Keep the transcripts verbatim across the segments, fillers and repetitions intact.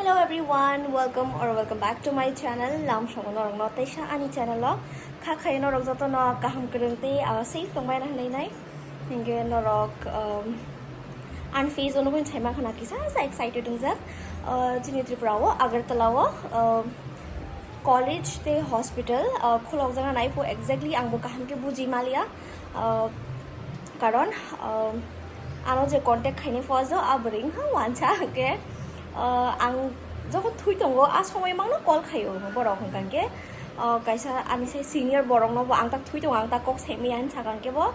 Hello everyone, welcome or welcome back to my channel. Lam songo norok no teisa ani channel o. Kha khai norok joto no kaham kwrwng tei, uh, safe tongbai na hinwi nai. Hinge norok, um, an face o nugwi saima khana kisa sa excited wngjak. Uh, chini Tripura o, Agartala o, uh, college tei hospital, uh, khulokjak na nai pho exactly ang bo kaham khe buji maliya. Uh, karon, uh, ano je contact khaini pho jo a bwrwi wngkha wansa hwnkhe, uh, ang jokhon thwi tongo a somoi mangno call khaio borok hwnkha khe, uh, kaisa ani sai senior borok no bo ang tak thwi tongo, ang tak kok saimaya hinwi sakha hwnkhe bo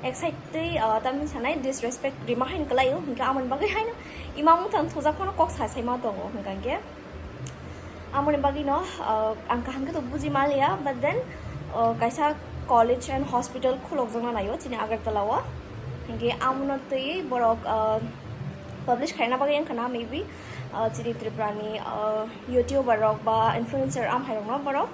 excite tei, uh, tamni sanai disrespect rima haino kwlaio hwnkhe amoni bagwi haino ima wngthang thujak phano kok sa saima tongo hwnkha khe. Amoni bagwino, uh, ang kaham khe to buji maliya, but then, uh, kaisa college and hospital khulokjakna naio chini Agartala o. Hinkhe amono twi borok, uh, publish khaina bagwi wngkha na maybe, uh, chini Tripura ni, uh, YouTuber rok ba influencer amhai rokno borok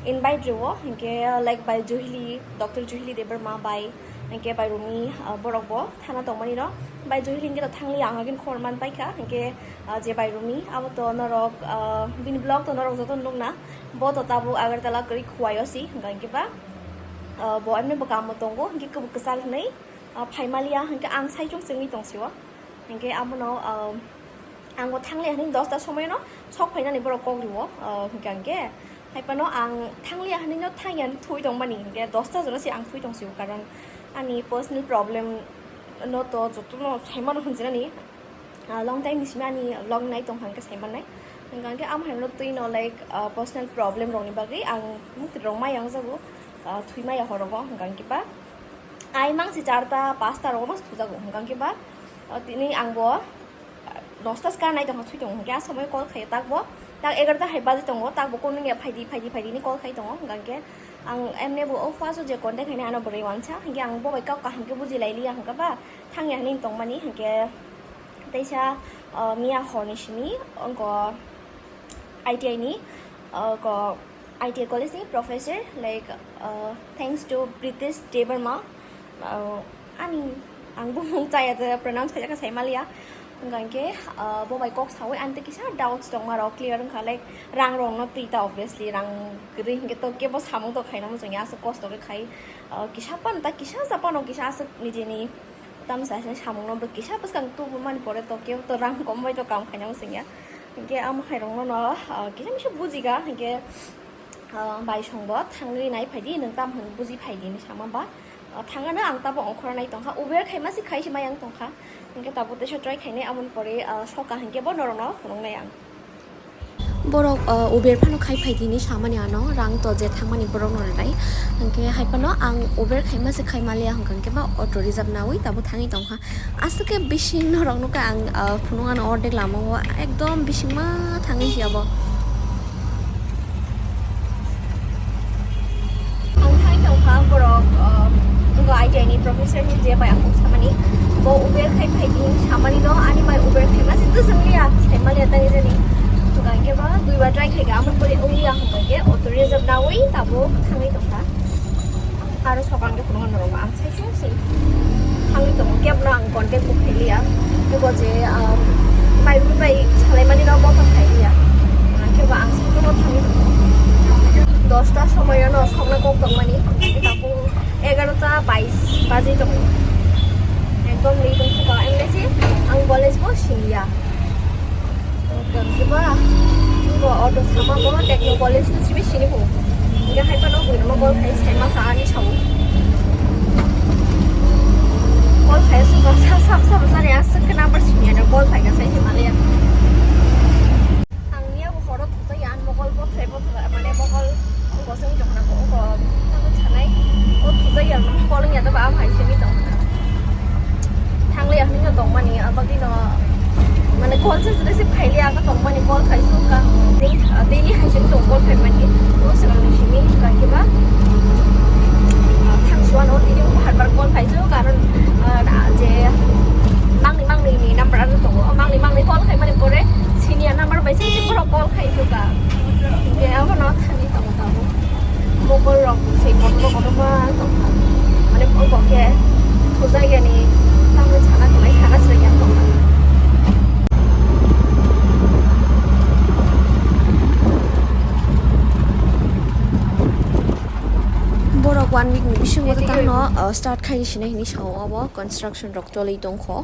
invite rwo. Hinkhe like bai Juhili, Doctor Juhili Debbarma bai, hinkhe bai Rumi, uh, borok bo thana tongmani no. Bai Juhili hinkhe to thangliya ang agin khobor man paikha. Hinkhe ah, je bai Rumi, abo to norok, ah, bini vlog to norok joto nukna. Bo to tabuk Agartala kwrwi Khowai o si, hwnkha hwnkhe ba, ah, bo emni bo kamo tongo, hwnkhe kwbwi kwchal hwnwi, ah, phaimaliya, hwnkhe ang saichung chwngwi tongsio. Hwnkhe abono, ah, ang bo thangliya hwnwi dosta somoino sok phainani borok kok rwo, ah, hwnkha hwnkhe. Haiphano ang thangliya hwnwi no thangya hwnwi thwi tongmani, hwnkhe dosta jora se ang thwi tongsio, karon ani personal problem no to jotono saimano hwnjinani. Ah, long time ni simi ani vlog nai tongkha hwnkhe sai mannai. Hwnkha hwnkhe amhaino twi no, like, ah, personal problem rokni bagwi ang mukti rok maya wngjago, ah, thwi maya horogo hwnkha hwnkhe ba. Ai mangsi charta, pasta rogo mas thujago hwnkha hwnkhe ba. Ah, tini ang bo, ah, dosta ska nai tongkha thwi tongo hwnkhe a somoi call khaio tak bo. Tak egarota hai baji tongo, tak bo kunu ya phaidi, phaidi, phaidi ni call khai tongo hwnkha hwnkhe ang emne bo o first o je contact haini ano bwrwi wansa hwnkhe ang bo bai kok kaham khe buji lai liya hwnkha ba. Thangya hwnwi tongmani, hinkhe teisa, uh, miya horni simi wngkha I T I ni, uh, ko I T I college ni professor, like, uh, thanks to Pritesh Debbarma, uh, ani ang bumung chaya je pronounce khaijak khe sai maliya, hwnkha hinkhe, uh, bo bai kok sawi ani tei kisa doubts tongma rok clear wngkha, like, rang rok no twi ta, obviously rang kwrwi hinkhe to kebo samung to khaina muchungya, aswk kosto khe khai, uh, kisa pan ta kisa sa pano kisa aswk nijeni Tamsa se samung no bwkisa bwskang tubu mani pore to kebo to rang kom bai to kam khaina muchungya. Hinkhe amo hai rok no, ah, kisa misa bujiga hinkhe, ah, bai song bo thangwi nai phaidi, nwng tam hwn buji phaidi hinwi sama ba. Ah, thangano ang tabo ongkhora nai tongkha, Uber khaima se khai se mai ang tongkha. Hinkhe tabo teisa try khainai amoni pore, ah, soka hinkhe bo norok no phunuknai ang. Borok, uh, Uber phano khai phaidi hinwi samani ano, rang to je thangmani borok no rwnai. Hinkhe hai phano ang Uber khaima se khai maliya hwnkha hinkhe ba auto reserve nawi tabuk thangwi tongkha. Aswk khe bising norok nukha ang, uh, phunukano ordek lama o ekdom bisingma thangwi si abo. Ang thai tongkha borok, um, wngkha I T I ni professor ni je bai ang samani, bo Uber khai phai di samani no, ani bai Uber khai ma se twijwng liya, khai ma liya tani jani. Wngkha hinkhe ba duibar try khai kha, amoni pore wng liya hwnkha hinkhe auto reserve nawi tabuk thangwi tongkha. Aro sokang khe phunukha norok ang sai sung sung thangwi tongo, kebo no ang contact bo khai liya. Tei bo je, um, bai bwrwi bai salai mani no bo khai liya. Ang khe bo ang sai sung thangwi tongo. Dosta somoyo no sokna kok tongmani, tabuk egarota bais baji tongo. Ekdom late wng suka, emne se ang college bo siniya. Kiba, bo auto sama bo Techno College ni simi sini bo. Hinkhe hai phano buino call khai sai ma sa ani sao. Call khai suka sa sa sa sa ni aswk khe number siniya, call khai ka sai se maliya. Ang niya bo horo thujak ya, ang mokol bo thai bo thai, mane mokol bo song jok na ko, ko tamo chanai, o thujak ya, mokol ya to ba am hai simi tong na. Thangle ya hwnwi no tongmani, abagwi no, mane call se receive khai liya, ang tongmani call khai su ka. Daily, daily hai simi tong call khai mani, o swkang ni simi ka kiba. Thang suan o tini o har bar call khai su, karon, ah, je mangni mangni ni number ano tongo, mangni mangni call khai mani pore. Senior number bai se borok call khai kha. Hinkhe abono thani tongo tabuk. Mokol rok se kotorma kotorma tongkha. Mane obo khe thujakya ni tamo sana tongnai sana swrwngya tongkha. One week ni bisingo to tangno, uh, start khai sinai hinwi sao, obo construction rok choli tongkho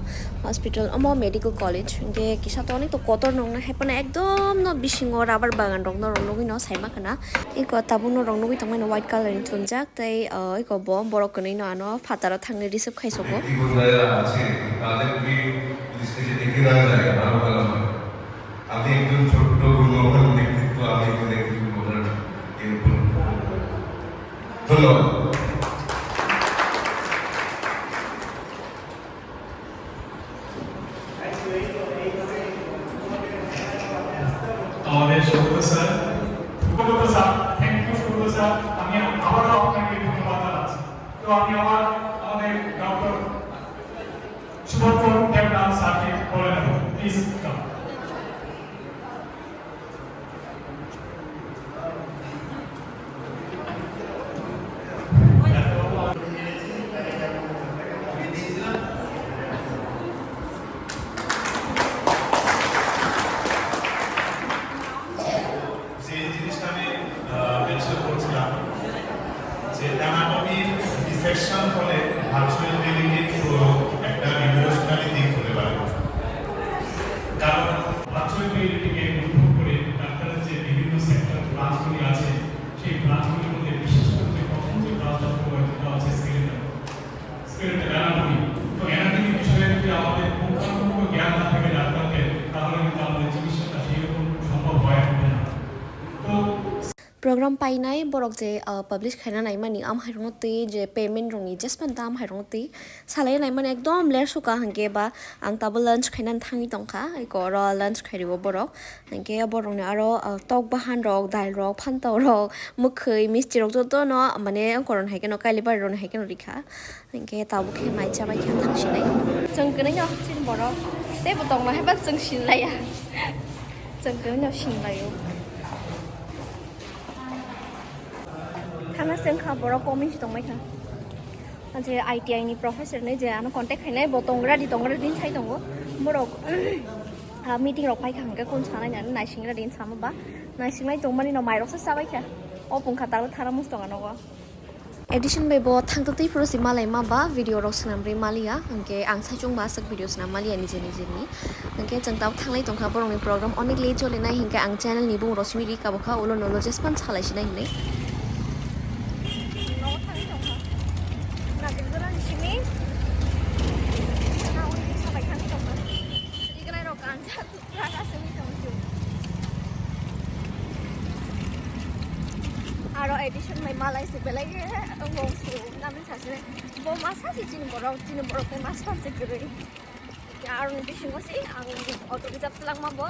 hospital omo medical college, hingke kisa to onek to kotor nongna hai phano ekdom no bisingo rubber bagan rok no rok nugui no saima khana. Eko tabuk no rok nugui tongmani white colour ni thunjak tei, uh, eko bo borok kwnwi no ano phataro thangwi receive khai sogo. ব্যক্তিগত দায় আছে, তাদেরকে পুলিশ কাছে ডেকে নেওয়া যায়, ভালো ভালো হয়। আমি একজন ছোট্ট গুণবান ব্যক্তিত্ব, আমি একজন একজন ভোটার, এরকম। ধন্যবাদ। আমাদের Subrata sir, Subrata sir, thank you Subrata sir, আমি আবারও আপনাকে ধন্যবাদ জানাচ্ছি। তো আমি আবার আমাদের ডক্টর শুভঙ্কর দেবনাথ স্যারকে বলে নেব, প্লিজ কাম। যে জিনিসটা আমি, আহ, মেনশন করছিলাম, যে অ্যানাটমির ডিসেকশন হলে ভার্চুয়াল রিয়েলিটির পুরো একটা রিভলিউশনারি দিক হতে পারে। কারণ ভার্চুয়াল রিয়েলিটিকে উদ্ভব করে ডাক্তারের যে বিভিন্ন সেক্টর ব্রাঞ্চগুলি আছে, সেই ব্রাঞ্চগুলির মধ্যে বিশেষ করে যে প্রথম যে ব্রাঞ্চটা শুরু হয়, সেটা হচ্ছে স্কেলেটাল, স্কেলেটাল অ্যানাটমি। তো অ্যানাটমি বিষয়ে যদি আমাদের পুঙ্খানুপুঙ্খ জ্ঞান না থাকে ডাক্তারদের, তাহলে কিন্তু আমাদের চিকিৎসাটা সেই রকম সম্ভব হয়ে উঠবে না। তো Program painai borok je, ah, publish khaina naimani, am hairokno twi je payment rokni jespan ta am hairokno twi salai naimani ekdom ler suka hwnkhe ba ang tabuk lunch khainani thangwi tongkha, eko oro lunch khairwo borok. Hwnkhe borokni aro, ah, tok bahan rok, dal rok, phantok rok, mwkhwi, misti rok jotono mane koron hai kheno Kailabari rokni hai kheno rikha. Hwnkhe tabuk khe mai chabai khe thang sinai. Chwng kwrwino chini borok teibo tongma hai ba chwng sinlaiya. Chwng kwrwino sinlaio. Thana se wngkha borok comment tongbai kha. Je I T I ni professor ni je ano contact khainai bo tongra di tongra din sai tongo. Borok, ah, meeting rok pai kha hwnkhe kun sanai nani naising ra din sama ba. Naising lai tongmani no mai rok se chabai kha. O pungkha talo thara mus tonga nogo. Edition bai bo thangtwi twi phuru si malai ma ba video rok swnam rwi maliya, hwnkhe ang saichung ba aswk video swnam maliya nije nije ni. Hwnkhe chwng tabuk thanglai tongkha borokni program onek late jolinai, hwnkhe ang channel ni bumung rosmi ri kabo kha, ulo nolo jespan salai sinai hinwi. Nogo thangwi tongkha. Nagarjula ni simi. Nago ni salai thangwi tongkha. Rignai rok kanjak. Raga simi tong chu. Aro edition mai malai se belai ke ongong su namin sa se. Bo masa si chini borok, chini borok ke mas pan se kwrwi. Aro ni bisingo si ang auto reserve lang ma bo.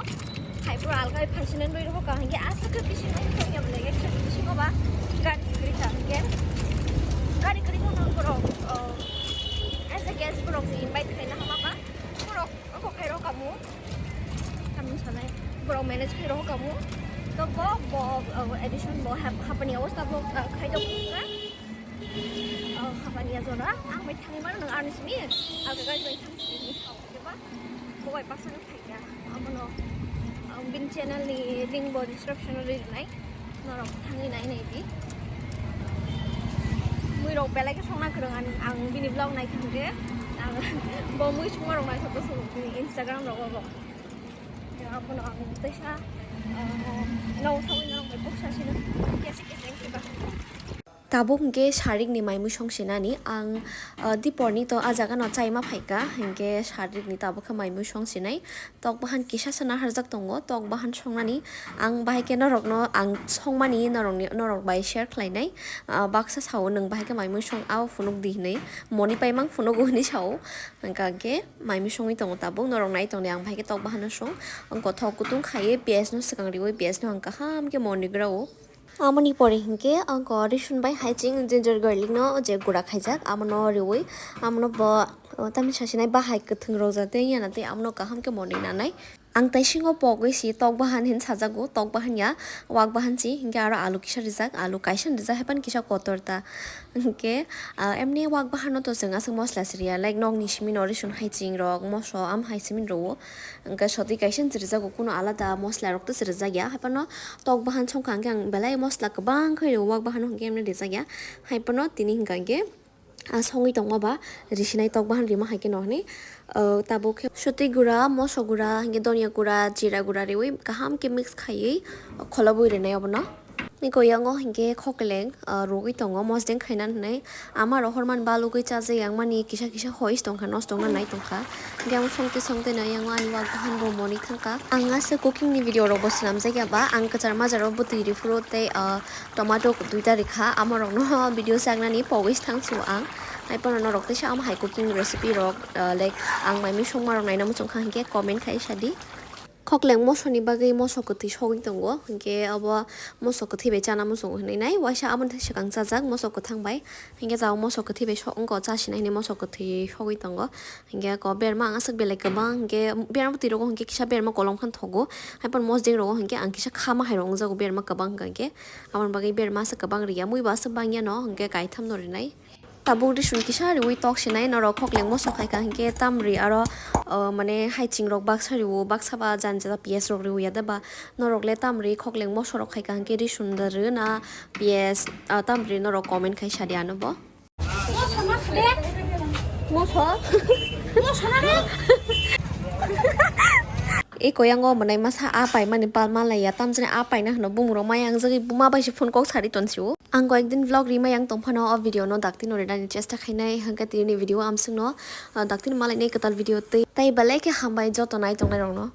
Hai pura alga phai sinen roi roho ka hingke aswk ke bisingo tong ya belai ke bisingo ba gari kwrwi ka hingke. Gari kwrwi no borok, oh, as a guest borok se invite khaina hama ba. Borok Oko khairok kamu. Kami sanai. Borok manage khairok kamu. To bo, bo, uh, edition bo hap-, hapani awasta bo, uh, khaidok na. Uh, hapani ajora. Ang bai thangwi mano nang ani simi. Ang bai thangwi simi. Diba? Bo bai paksa no khaikya. Amono, uh, bin channel ni link bo description o rinai. Norok thangwi nai nai di. Mui rok belai khe songna kwrwng ang, ang bini vlog nai kha hwnkhe ang bo mui songma rok nai kha bwswk bini Instagram rogo bo. Abono ang teisa, ah, no sawi norok bai kok sa sino kesi kesi wngkhe ba. Tabuk hwnkhe sarikni mai mui song sinani ang, ah, diporni to ah jaga no chaima phaikha hwnkhe sarikni tabuk khe mai mui song sinai. Tok bahan kisa se naharjak tongo, tok bahan songnani ang bahai khe norokno ang songmani norokni, norok bai share khlainai. Ah, baksa sao nwng bahai khe mai mui song ao phunuk di hinwi, moni paimang phunugo hinwi sao. Hwnkha hwnkhe mai mui songwi tongo tabuk, norok nai tongdi ang bahai khe tok bahano song. Ang kothok kutung khaiwi piyaj no swkang riwi piyaj no ang kaham khe moni grao. Amoni pore hinkhe ang ko Risun bai hai ching ginger garlic no je gura khaijak, amono riwi, amono bo, o, tamni sasinai bahai kwthwng rok ja tei yana tei amono kaham khe moni nanai. Ang taisingo pogwi si tok bahan hin sajago, tok bahan ya, wak bahan si, hinkhe aro alu kisa rijak, alu kaisa rijak, haiphano kisa kotor ta. Hinkhe, ah, emni wak bahan no to chwng aswk mosla si riya, like nokni simi no risun haiching rok, moso, am hai simi rwo. Hinkhe sotwi kaisa si rijago, kuno alada mosla rok to si rijak ya, haiphano tok bahan songkha hinkhe ang belai mosla kwbang khe rwo, wak bahan no hinkhe emni rijak ya, haiphano tini hinkha hinkhe. Ah, songwi tongma ba risinai tok bahan rima hai khe no hwnwi, ah, tabuk khe sotwi gura, moso gura, hinkhe donya gura, jira gura riwi kaham khe mix khaiwi kholobwi rinai obono. Eko yango hinkhe khokleng, ah, rwgwi tongo mosdeng khaina hwnwi. Ama rok horman balugwi chajak yang mani kisa kisa hois tongkha, nosto wngna nai tongkha. Hinkhe ang songtwi songtwi no yango ani wak bahan bo monwi thangkha. Ang aswk cooking ni video rok bo swnamjakya ba, ang kwchar majaro bwtwi riphuru tei, ah, tomato duita rikha, amorokno video chagnani pogwi thangsu ang. Haiphano norok teisa omo hai cooking recipe rok, ah, like ang mai mui songma rok naina muchungkha hinkhe comment khai sadi. Khokleng mosoni bagwi moso kwthwi sogwi tongo, hinkhe obo moso kwthwi bai chana muchungo hinwi nai, waisa aboni thai swkang chajak moso kwthang bai, hinkhe tabuk moso kwthwi bai sok wngkha, chasinai hinwi moso kwthwi sogwi tongo. Hinkhe ko berma ang aswk belai kwbang, hinkhe berma bwtwi rogo hinkhe kisa berma kolom khan thogo, haiphano mosdeng rogo hinkhe ang kisa khama hai rok wngjago berma kwbang wngkha hinkhe. Aboni bagwi berma aswk kwbang riya, mui bo aswk bangya no hinkhe kaitham no rinai. Tabuk risun kisa riwi tok sinai norok khokleng moso khaikha hinkhe tamri aro, o, mane haiching rok baksa riwo, baksa ba jani jada piyas rok riwi ya da ba norok le tamri khokleng moso rok khaikha hinkhe risun da rw na piyas, ah, tamri norok comment khai sadi ano bo. Moso. Eko yango mwnai masa a paimani pal malaiya, tamjani a paina hwno bumung rok maya wngjagwi buma bai se phone kok sari tonsio. Ang koyekdin vlog rimai ang tongphano o video no dakti no rinani chesta khainai, hwnkhe tini video amswkno, ah, dakti no malainai kwtal video tei, tei belai khe hambai joto nai tongnai rokno.